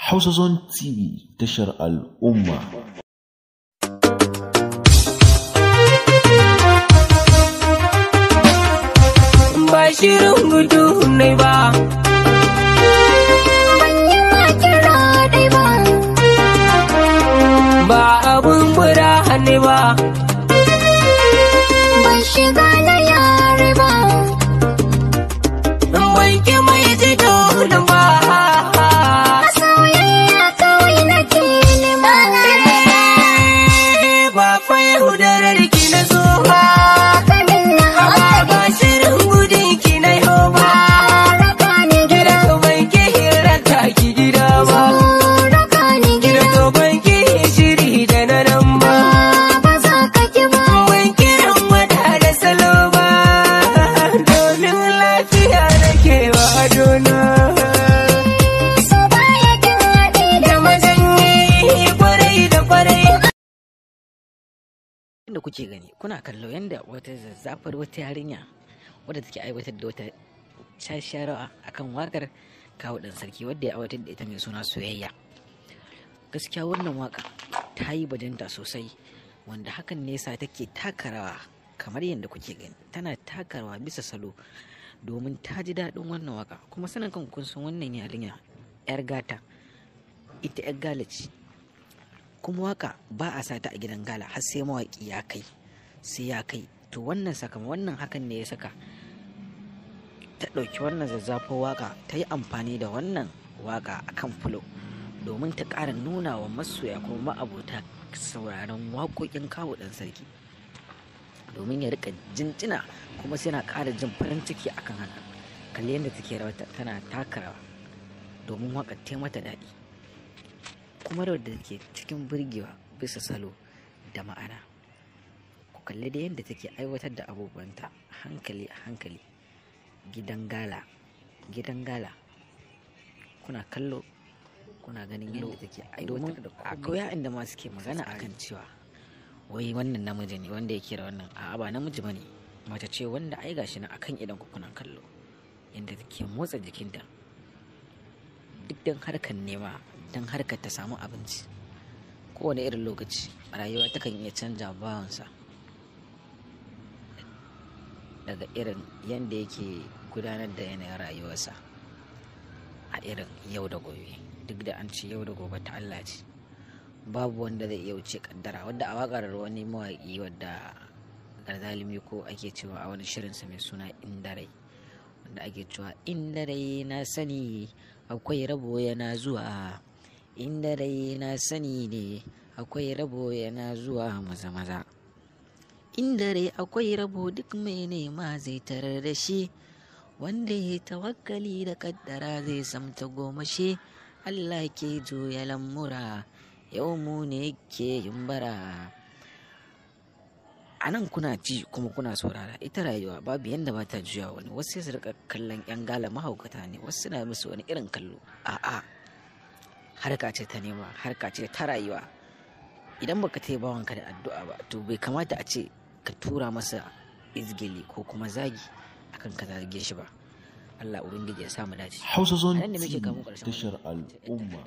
Hausa Zone TV, tashar al'umma. Ba shirin gudu ne ba, ban yi ma kira dai ba, ba abun bura ne ba, ban shiga na yare ba, ban ki mai jido nan ba. A soyayya kawai nake nema. Ba fa yaudarar ki na zo ba, Kamin na ba hankali, ba shirin gudun ki na yau ba. raka ni Gida gida, ban ki hirarta ki gida ba, raka ni gida gida, to ban ki shiri da na nan ba. Ba za ka ki ba, Ban kiran wada da salo ba, domin lafiya nake wa adona. So baya kin haɗe da Da majanyi kwarai da kwarai. Inda kuke gani kuna kallo yanda wata zazzafar wata yarinya wadda take aiwatar da wata shasharawa akan wakar Kawu Dan Sarki, wadda ya aiwatar da ita mai suna Soyayya. Gaskiya wannan waka ta yi bajinta sosai, wanda hakan ne yasa take taka rawa kamar yadda kuke gani tana taka rawa bisa salo domin ta ji daɗin wannan waka. Kuma sanin kan kun san wannan yarinya yar gata, ita yar gala ce, kuma waka ba a sata a gidan gala har sai mawaƙi ya kai, sai ya kai. To wannan sakamakon wannan hakan ne ya saka ta ɗauki wannan zazzafin waka ta yi amfani da wannan waka a kan fulo domin ta ƙara nuna wa masoya kuma ma'abota sauraron waƙoƙin Kawu Dan Sarki domin ya rika jinjina kuma sai na ƙara jin farin ciki akan haka. Kalli yadda take rawa, tana taka rawa domin waƙar ta mata daɗi, kuma rawar da take cikin burgewa bisa salo da ma'ana. Ku kalli da yadda take aiwatar da abubuwanta hankali a hankali. Gidan gala, gidan gala, kuna kallo kuna ganin yadda take aiwatar da akwai inda ma suke magana akan cewa wai wannan namiji ne wanda yake da wannan. A'a, ba namiji bane, mace ce wanda ai gashi nan akan idan ku kuna kallo yadda take motsa jikinta duk don harkar nema, don harkar ta samu abinci. Kowane irin lokaci rayuwa takan iya canja bawansa daga irin yadda yake gudanar da yanayin rayuwarsa a irin yau da gobe. Duk da an ce yau da gobe ta Allah ce, babu wanda zai iya wuce kaddara. Wadda a wakar wani mawaƙi wadda Garzalimi ko ake cewa a wani shirinsa mai suna Indarai, wanda ake cewa inda rai na sani akwai rabo yana zuwa, inda rai na sani ne akwai rabo yana zuwa maza maza, inda rai akwai rabo duk mai nema zai tarar da shi, wanda ya tawakkali da kaddara zai samta gomashi, Allah ke juya lamura yau mu ne ke yin bara. A nan kuna ji kuma kuna saurara, ita rayuwa babu yanda ba ta juya wani. Wasu sai su rika kallon yan gala mahaukata ne, wasu suna musu wani irin kallo. A'a, harka ce ta nema, harka ce ta rayuwa. Idan baka taya bawanka da addu'a ba, to bai kamata a ce ka tura masa izgili ko kuma zagi akan ka zage shi ba. Allah ubangiji ya sa mu dace. Hausa A Zone nan ne muke TV, kamo ƙarshen tashar wannan al'umma.